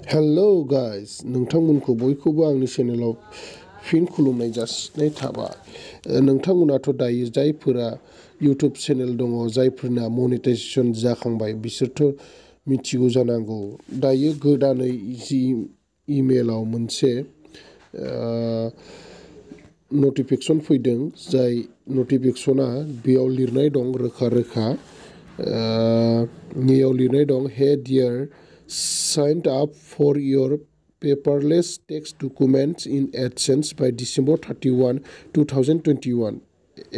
Hello guys, नोंथांमोनखौ बयखौबो आंनि चेनेलाव फिन खुलुमनाय जासिनाय थाबाय। नोंथांमोनाथ' दायो जायफोरा YouTube चेनेल दङ, जायफोरना मनेटाइजेशन जाखांबाय बिसोरथ' मिथिगौ जानांगौ। दायो गोदानै जि इमेलाव मोनसे नटिफिकेशन फैदों, जाय नटिफिकेशना बेयाव लिरनाय दं रोखा नियाव लिरनाय दं, hey dear, signed up for your paperless tax documents in AdSense by December 31, 2021.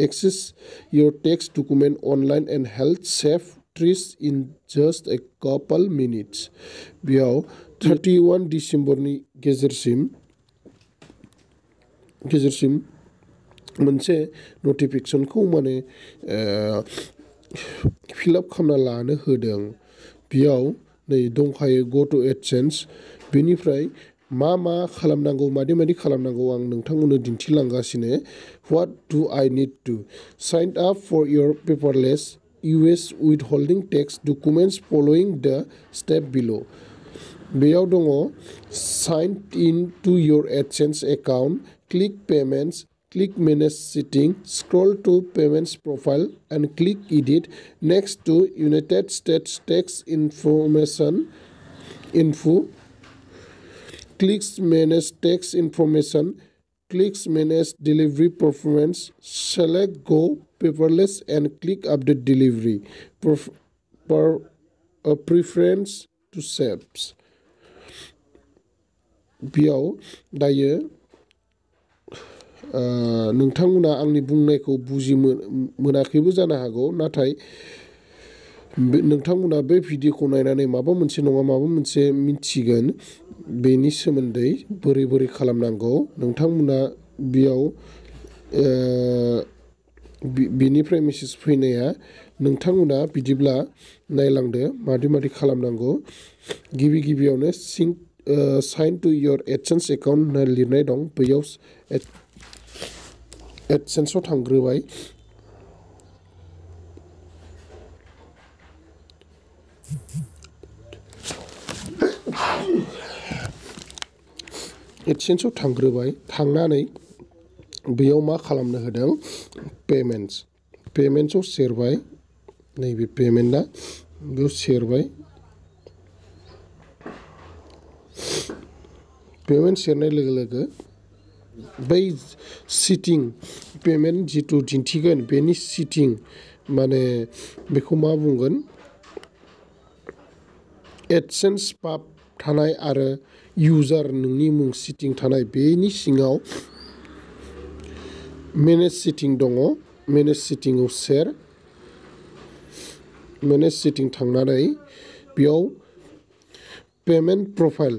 Access your tax document online and help save trees in just a couple minutes. बेयाव 31 डिसेम्बरनि गेजेरसिम मोनसे नटिफिकेशनखौ माने फिलआप खालामना लानो होदों। बेयाव नै दंखायो गो टु एडसेन्स। बेनिफ्राय मा खालामनांगौ, मादि खालामनांगौ आं नोंथांमोननो दिन्थिलांगासिनो। What do I need to sign up for your paperless US withholding tax documents following the step below. बेयाव दङ, sign in to your AdSense account, click payments, click manage setting, scroll to payments profile and click edit. Next to United States tax information info, clicks manage tax information, clicks manage delivery performance, select go paperless and click update delivery preference to SAPs. बेयाव दायो नोंथांमोना आंनि बुंनायखौ बुजि मोनाखैबो जानो हागौ, नाथाय नोंथांमोना बे भिडिअखौ नायनानै माबा मोनसे नङा माबा मोनसे मिथिगोन बेनि सोमोन्दै बोरै खालामनांगौ। नोंथांमोना बेयाव बेनिफ्राय मेसेज फैनाया, नोंथांमोना बिदिब्ला नायलांदो मादि खालामनांगौ। गिबियावनो sign to your AdSense account होनना लिरनाय दं, बैयाव एडसेन्सआव थांग्रोबाय। एडसेन्सआव थांनानै बेयाव मा खालामनो होदों, पेमेन्ट्सआव सेरबाय। नैबे पेमेन्टआ बेयाव सेरबाय। पेमेन्ट सेरनाय लोगो बै सिटिं पेमेन्ट जिथु दिन्थिगोन बेनि सिटिं, माने बेखौ मा बुंगोन, एडसेन्स पाब थानाय आरो इउजार नोंनि मुं सिटिं थानाय, बेनि सिङाव मेनेज सिटिं दङ। मेनेज सिटिंआव मेनेज सिटिं थांनानै बेयाव पेमेन्ट प्रफाइल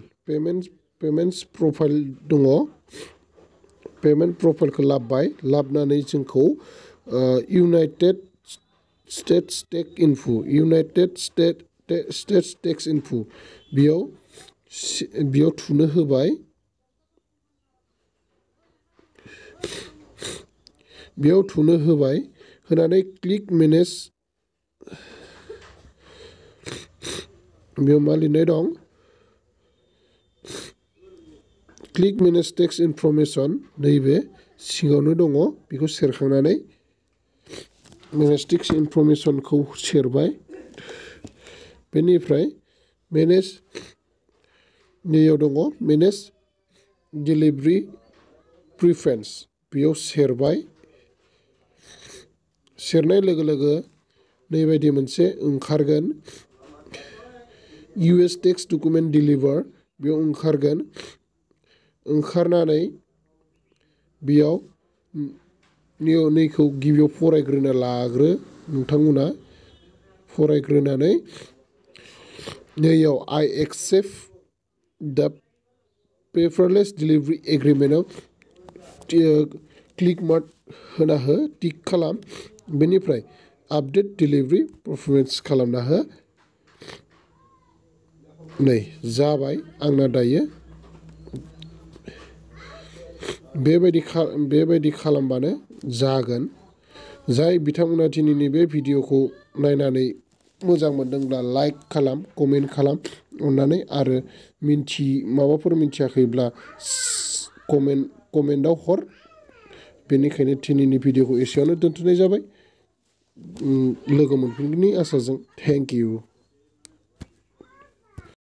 दङ। पेमेन्ट प्रफाइलखौ लाबनानै जोंखौ इउनाइटेड स्टेट्स टेक्स इनफु बेयाव थुनो होबाय। होनानै क्लिक मेनेज, बेयाव मा लिरनाय दं, क्लिक मेनेज टेक्स इनफरमेसन, नैबे सिङावनो दङ। बेखौ सेरखांनानै मेनेज टेक्स इनफरमेसनखौ सेरबाय। बेनिफ्राय नैयाव दङ मेनेज डिलिभरि प्रिफारेन्स, बेयाव सेरबाय। सेरनाय लोगो नैबायदि मोनसे ओंखारगोन, US टेक्स डकुमेन्ट डिलिभार, बेयाव ओंखारगोन। ओंखारनानै बेयाव नैखौ गिबियाव फरायग्रोना लाग्रो नोंथांमोना। फरायग्रोनानै नैयाव आई एक्सेप्ट दा पेपारलेस डिलिभरि एग्रिमेन्टआव क्लिक मार्क होना हो, टिक खालाम। बेनिफ्राय आपडेट डिलिभरि पारफरमेन्स खालामना हो। नै जाबाय आंना दायो। बेबायदि खालामबानो जागोन। जाय बिथांमोना दिनैनि बे भिडिअखौ नायनानै मोजां मोनदोंब्ला लाइक खालाम, कमेन्ट खालाम अननानै आरो माबाफोर मिन्थियाखैब्ला कमेन्टआव हर। बेनिखायनो दिनैनि भिडिअखौ एसेयावनो दोनथ'नाय जाबाय। लोगो मोनफिनगोननि आसाजों थेंक इउ।